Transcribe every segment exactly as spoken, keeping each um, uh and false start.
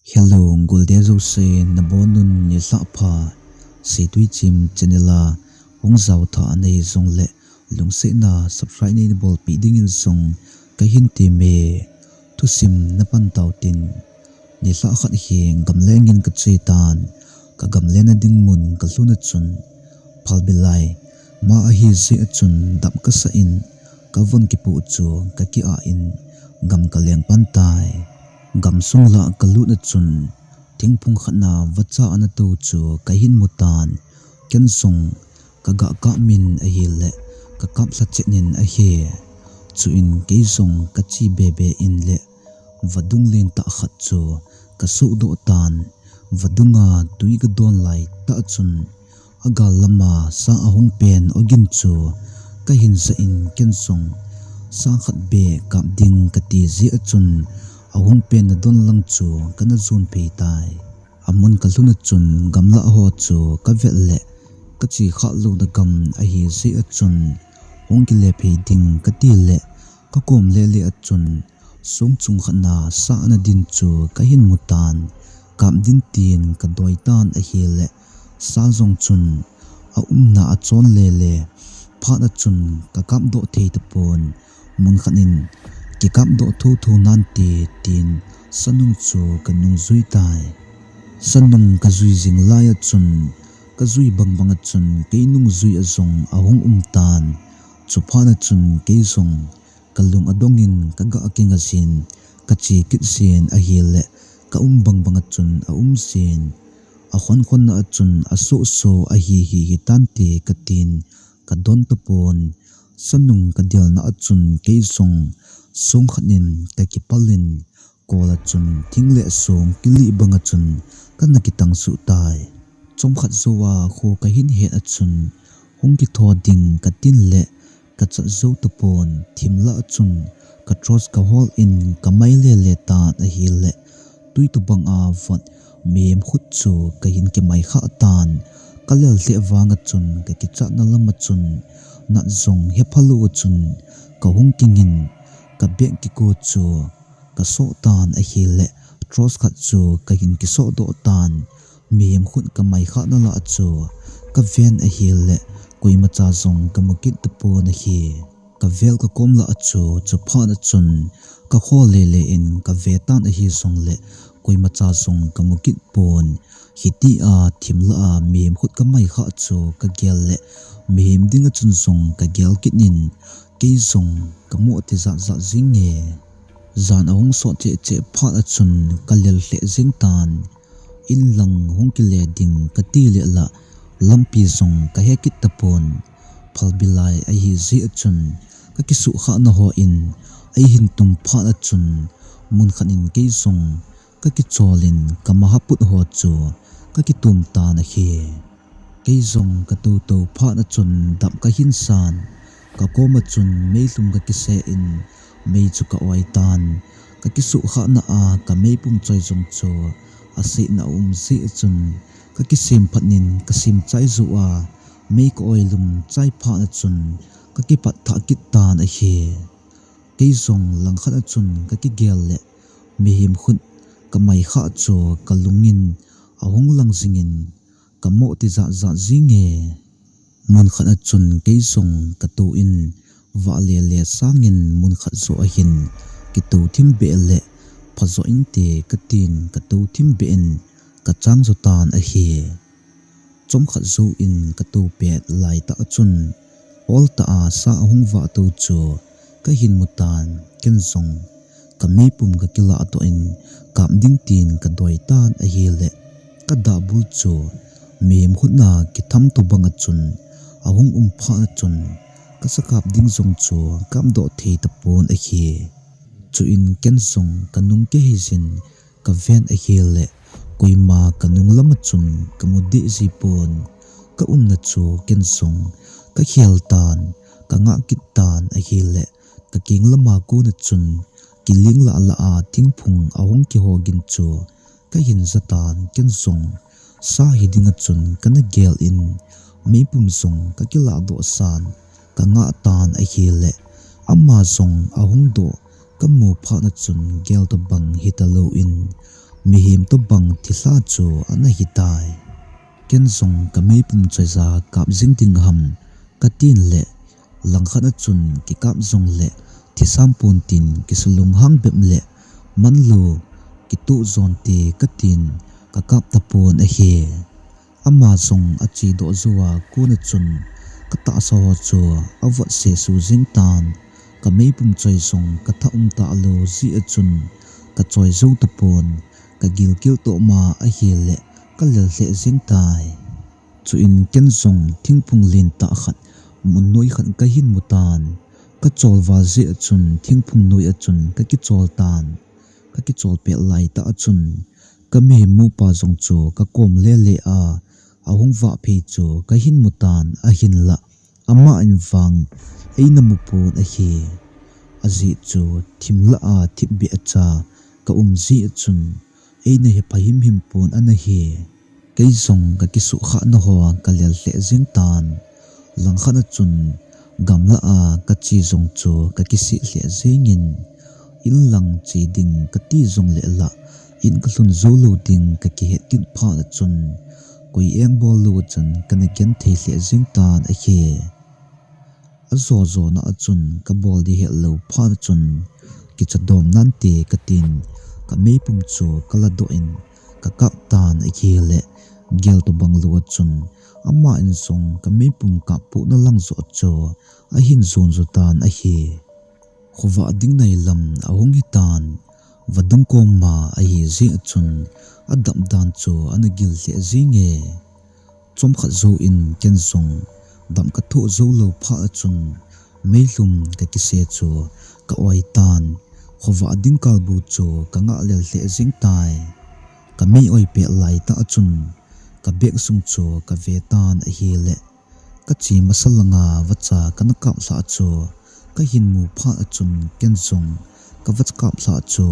Hello, golde jouse, nabonun nilhah pha. Seitui Chim channel a hung jao tha nahi jongle, lungsetna subscribe nei nabolpeh dingin jong kahin temme. Thusim napan tautin. Nilhah khat hi gamlengin kache tan, kagamlena ding mun kalhun a chun, phalbi lai ma ahi jeh a chun dap kasah in, kavon kipoh chu kaki-ah in gam kaleng pan tai. Gamsung lah kalut a chun, thingphung khat na vacha ana tou chu kahin mu tan, ken jong kaga kap in ahile, kakap lha chet in ahi. Chuin kei jong kache bebe in le, vadung lentah khat chu kasuhdoh tan, vadung a twi kadon laitah chun, agal lama sa ahung pen ogin chu kahin jah in ken jong sa khat beh kap ding kati jeh a chun, ahung pen nadon lang chu kana jon phei tai. Amun kalhun a chun gamlah ho chu kavet le, kache khah louna gam ahi jeh a chun, hung kile phei ding kati le, kakom lele a chun, song chung khat na sa ana din chu kahin mu tan, kap ding tin kadoi tan ahile, sa jong chun aumna achon lele phat a chun kakapdoh thei tapon, mun khat in kikapdoh thotho nante tin sanung chu kanung jui tai. Sanung kajui jing lai a chun, kajui bangbang a chun kei nungjui a jong ahung um tan. Chuphat a chun kei jong kalung adong in kaga kinga jin, kache kit jin ahile, kaum bangbang a chun aum jin. Akhonkhon na a chun asohso ahi hi hitante katin, kadon tapon. Sanung kadelna a chun kei jong song khat in kakipal in, kol a chun thing le song kilih bang a chun kana kitang suh tai. Chomkhat jou a kho kahin het a chun, hung kitho ding katin le, kachat jou tapon, thim lah a chun ka torch kahol in kamai lele tan ahile, twi tobang a vot mihem khut chu kahin kimai khah tan. Kalel lheh vang a chun kakichatna lam a chun, nat jong hephalou a chun kahung kingin, kabeh kiko chu kasoh tan ahile, torch khat chu kahin kisohdoh tan. Mihem khut kamai khahna lah a chu kaven ahile, koimacha jong kamu kit tapon ahi. Kavel kakom lah a chu chuphat a chun kakho lele in kave tan ahi jongle, koimacha jong kamu kit pon. Hitia thim lah a mihem khut kamai khah chu kagel le, mihem ding a chun jong kagel kit in, kei jong kamoh tijat jat jing e. Jan ahung sot cheh cheh phat a chun kalel lheh jeng tan. In lang hung kile ding kati le lah, lampi jong kahe kit tapon. Phalbi lai ahi jeh a chun, kakisuhkhahna ho in eihin tum phat a chun, mun khat in kei jong kakichol in kamahaput ho chu kakitum tan ahi. Kei jong katou tou phat a chun dap kahin san, kakom a chun meilhum kakise in, mei chu ka-oi tan. Kakisuhkhahna a kameipum choi jong chu asetna aum jeh a chun, kakisem phat in kasem chai jou a, mei ka-oi lum chai phat a chun kakipat thah kit tan ahi. Kei jong langkhat a chun kakigel le, mihem khut kamai khah chu kalung in ahung lang jing in, kamoh tijat jat jing e. Mun khat a chun kei jong katou in, vah lele sang in mun khat joh a hin kitou thim beh le, phajo inte katin katou thim beh in kachang jo tan ahi. Chomkhat jou in katou pet laitah a chun, ol tah a sa ahung vah tou chu kahin mu tan, ken jong kameipum kakilah doh in kap ding tin kadoi tan ahile, kadahbul chu mihem khut na kitham tobang a chun ahung um phat a chun, kasa kap ding jong chu kapdoh thei tapon ahi. Chuin ken jong kanung kihei jin kaven ahile, koima kanung lam a chun kamu deh ji pon. Kaumna chu ken jong kakhel tan, kangah kit tan ahile, kakeng lam a kon a chun kiling lah lah a thingphung ahung kiho gin chu kahin ja tan, ken jong sa hi ding a chun kana gel in, meipum jong kakilah doh san, kangah tan ahile, ama jong ahung doh kamu phat a chun gel tobang hita lou in, Mihem tobang thilha chu ana hitai. Ken jong ka meipum choija kap jing ding ham katin le, langkhat a chun kikap jongle thisam pon tin kisulunghang bep le, manlou kitoh jonte katin kakap tapon ahi. Ama jong achedoh jouva kona chun katahsa ho chu avotse su jeng tan, ka meipum choi jong katha um talou jeh a chun kachoi jou tapon, kagilkel toh ma ahile kalel lheh jeng tai. Chuin ken jong thingphung lentah khat mun noi khat kahin mutan, kachol val jeh a chun thingphung noi a chun kakichol tan, kakichol pet laitah a chun ka mihem mupa jong chu kakom lele a, ahung vah phei chu kahin mutan ahinlah, amahin vang eina mupon ahi. Ajeh chu thim lah a thipbeh a cha kaum jeh a chun eina hepha himhim pon ana hi. Kei jong kakisuhkhahna ho kalel lheh jeng tan, langkhat a chun gamlah a kache jong chu kakisih lheh jengin, inlang che ding kati jongle lah, in kalhun joulou ding kakihet kit phat a chun, koi engbol lou a chun kana genthei lheh jeng tan ahi. Ajo jona a chun kabol ding hetlou phat a chun, kicha dom nante katin, ka meipum chu kaladoh in kakap tan ahile, gel tobang lou a chun, amahin jong ka meipum kap pohna lang joh chu ahin jon jo tan ahi. Khovah ding nailam ahung hitan, vadung kom ma ahi jeh a chun, adap dan chu ana gil lheh jenge. Chomkhat jouvin ken jong dam kathoh joulou phat a chun, meilhum kakise chu ka-oi tan, khovah ding kalbu chu kangah lel lheh jeng tai. Kamei oi pet laitah a chun, ka bag sung chu kave tan ahile, kache masa langa vacha kana kap lhah chu kahin mu phat a chun ken jong kavacha kap lhah chu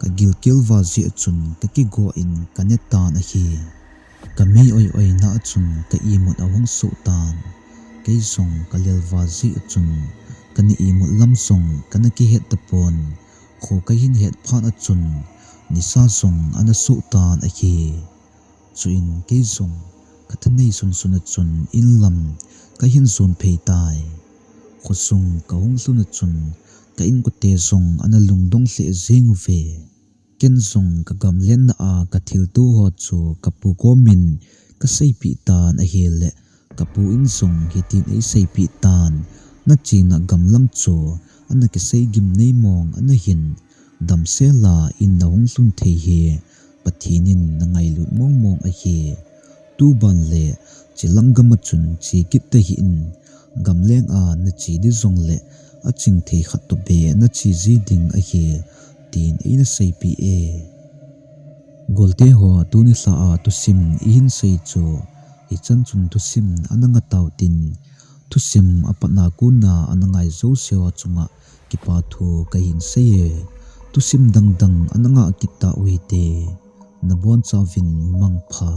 kagilkel val jeh a chun kakigo in kane tan ahi. Kamei oi oina a chun ka imut ahung soh tan, kei jong kalel val jeh a chun kana imut lam jong kana kihet tapon, kho kahin het phat a chun nisa jong ana soh tan ahi. Chuin kei jong kathanei sunsun a chun inlam kahin jon phei tai. Khosung kahung lhun a chun ka inkote jong ana lungdong lheh jeng uve. Ken jong kagamlenna a kathilto ho chu kapu komin kaseipeh tan ahile, kapu in jong hitin eiseipeh tan, nachena gamlam chu ana kisei gimnei mong ana hin, damsela in nahung lhun thei hi Pathen in nangailut mong mong ahi. Tuban le chelang gam a chun che kit tahih in, gamleng a nache ding jongle aching thei khat toh be nache ji ding ahi, tin eina seipeh e. Golte ho, tuni lha a thusim ihin sei chu hichan chun thusim ana nga tau tin, thusim apatna kona ana ngai jouse ho chunga kipa thu kahin sei e. Thusim dangdang ana ngah kit tau hite. Nabonchauvin mangpha.